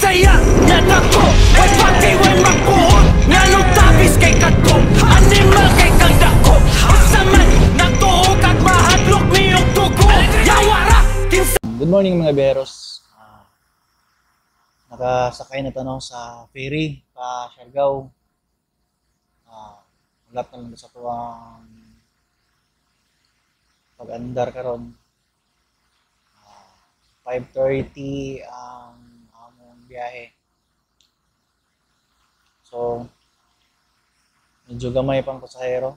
Bisaya nga nako. Way pati way magpuot nga tabis kay kadto. Animal kay kang dako. Unsa man natuo kag mahadlok niyong dugo. Yawara kinsa. Good morning mga biyaheros. Nakasakay na tanong sa ferry pa Siargao. Ulat na lang sa tuwang pag-andar karon. 5:30 ang among biyahe. So medyo gamay pang pasahero.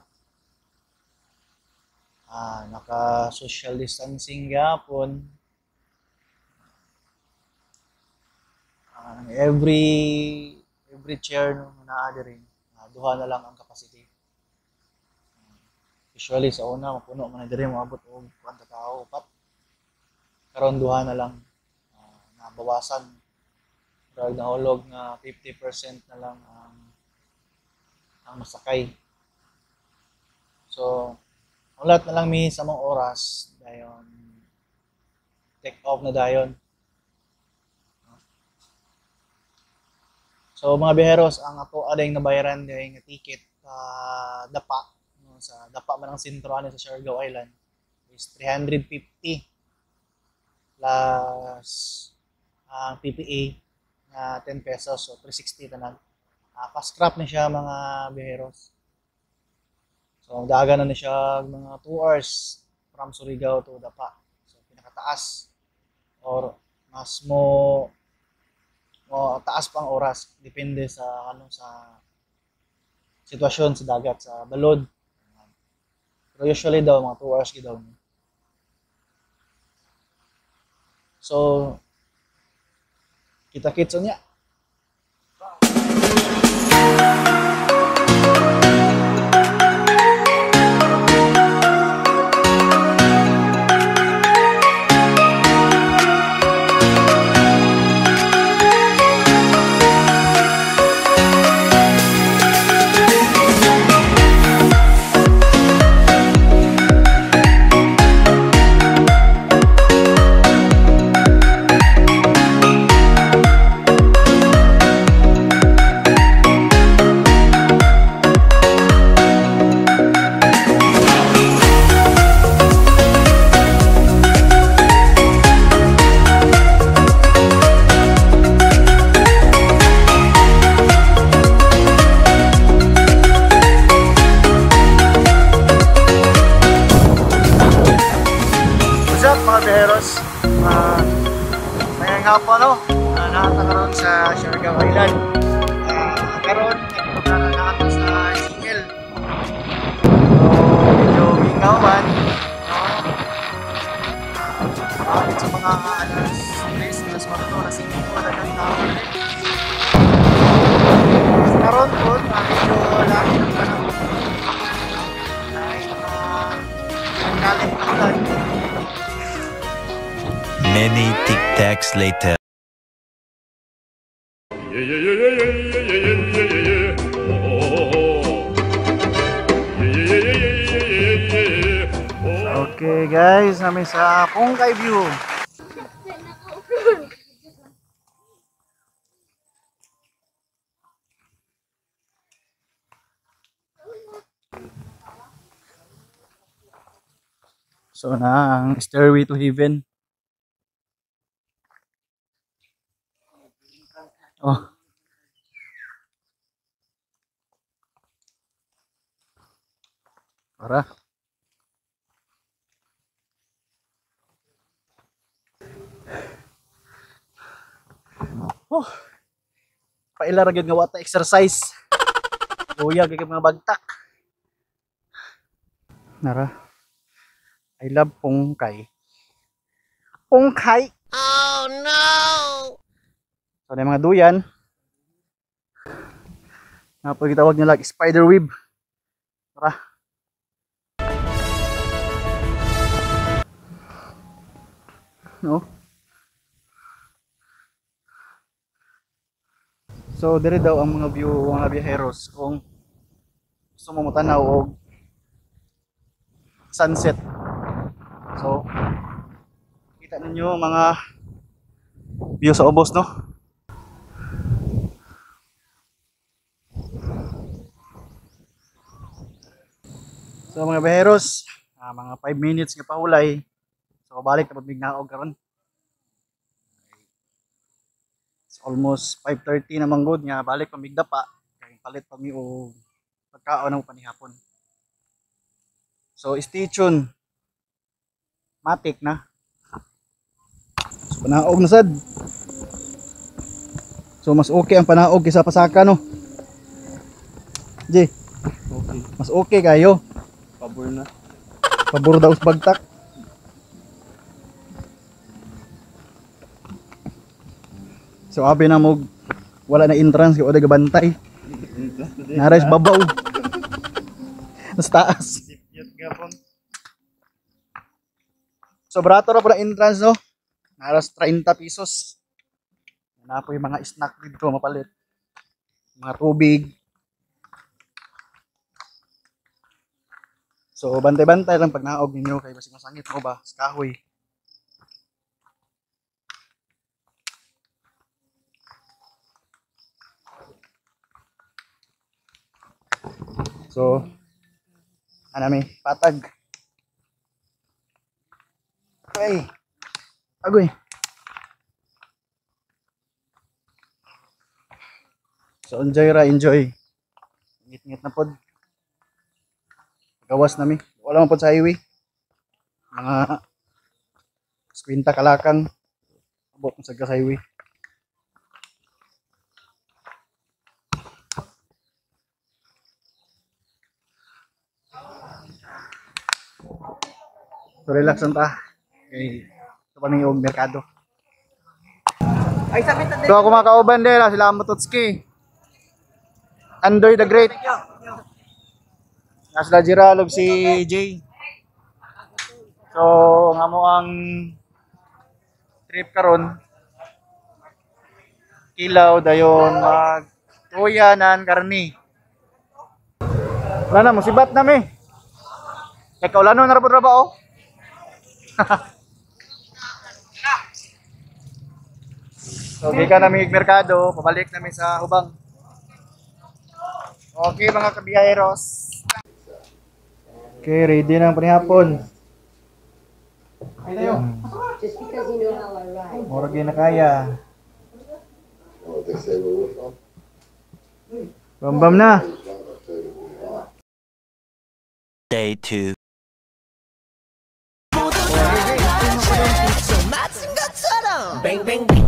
Naka social distancing gyapon. Every chair no naa diri, duha na lang ang capacity. Usually sa una mapuno man na diri, moabot og kuan ka tao, upat. Karon duha na lang, nabawasan. Murag nahulog nga 50% na lang ang masakay. So ulat na lang mi sa mga oras dayon take off na dayon. So mga biyaheros, ang ato ading nabayaran dahil nga ticket Dapa, no, sa Dapa man ang sentro ani sa Siargao Island is 350 plus ang PPA na 10 pesos, so 360 tanan. Fast crap ni siya mga biyaheros. So dagan na ni siya mga 2 hours from Surigao to Dapa. So pinakataas or mas mo o taas pang oras, depende sa ano sa sitwasyon sa dagat, sa balod. Pero usually daw mga 2 hours gid daw. So kita-kitso niya. Hapon, no? Nakata karon sa Siargao Island. Karon nagpaplano na ato sa Singel. So medyo mingaw man, no? Sa mga alas 3, alas 4, alas 5, daghang tao rin. Karon po, medyo laki ng panahon. Dahil mga kalit na ulan. Many tic tacs later. Yeah, yeah, yeah, yeah, yeah, yeah, yeah, yeah, yeah. Oh, oh, oh. Yeah, yeah, yeah, yeah, yeah, yeah, yeah, yeah. Oh. Okay guys, nami sa Pungkay View. So na ang Stairway to Heaven. Oh. Tara. Oh. Paila ra gyud nga wa ta exercise. Kuya gyud mga bagtak. Nara. I love Pungkay. Pungkay. Oh no. So na mga duyan. Napagitawag nila spider web. Tara. No. So dire daw ang mga view mga biyaheros kung gusto mo motanaw og sunset. So kita ninyo mga view sa ubos, no? So mga biyaheros, mga 5 minutes nga pahulay. So balik na pud mig naog karon. It's almost 5:30 na man gud nga balik pa mig dapa kay palit pa mi og pagkaon ng panihapon. So stay tuned. Matik na. So panaog na sad. So mas okay ang panaog kaysa pasaka, no. Jay. Okay. Mas okay kayo. Pabor na. Pabor daw sa bagtak. So abi na mo wala na entrance kay wala gabantay. Naray sa babaw. Nasa taas. Sipyat gapon. So barato ra po na entrance, no. Naras 30 pesos. Na po yung mga snack dito mapalit. Mga tubig. So bantay-bantay lang pag naog ninyo kay basig masangit mo ba sa kahoy. So ano mi patag. Ay. Agoy. So enjoy ra, enjoy. Ngit-ngit na pod. Gawas na mi. Wala man pod sa highway. Mga 50 kalakang abot sa highway. So relax lang ta. Okay. Ito pa yung merkado. Ay, sabi So ako mga kauban din, sila Mototski. Andoy the Great. Nasa Gerald si Jay. So nga mo ang trip karon. Kilaw dayon mag tuya nan karni. Wala na musibat na mi. Kay kaulano na ra pud ra ba oh. So gikan nami merkado, pabalik nami sa Hubang. Okay mga kabiyaheros. Okay, ready na ang panihapon. Ay tayo. Just because you know how I ride. Murag na kaya. Bambam na. Day 2. Bang bang.